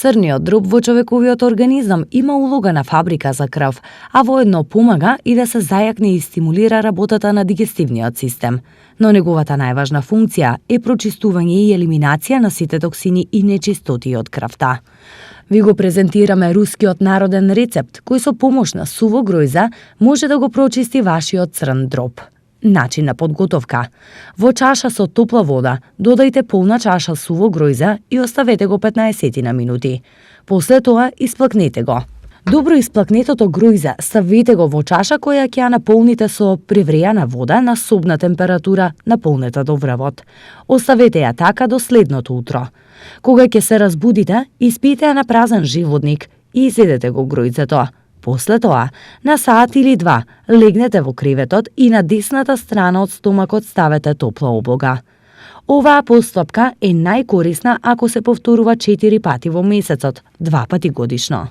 Црниот дроб во човековиот организам има улога на фабрика за крв, а воедно помага и да се зајакне и стимулира работата на дигестивниот систем. Но неговата најважна функција е прочистување и елиминација на сите токсини и нечистоти од крвта. Ви го презентираме рускиот народен рецепт, кој со помош на суво гројза може да го прочисти вашиот црн дроб. Начин на подготовка. Во чаша со топла вода додајте полна чаша суво гројза и оставете го 15 на минути. После тоа исплакнете го. Добро исплакнетото гројза ставете го во чаша која ќе ја наполните со превреана вода на собна температура, наполнета до врвот. Оставете ја така до следното утро. Кога ќе се разбудите, испиете ја на празен животник и изедете го гројзето. После тоа, на саат или два, легнете во креветот и на десната страна од стомакот ставете топла облога. Оваа постапка е најкорисна ако се повторува 4 пати во месецот, 2 пати годишно.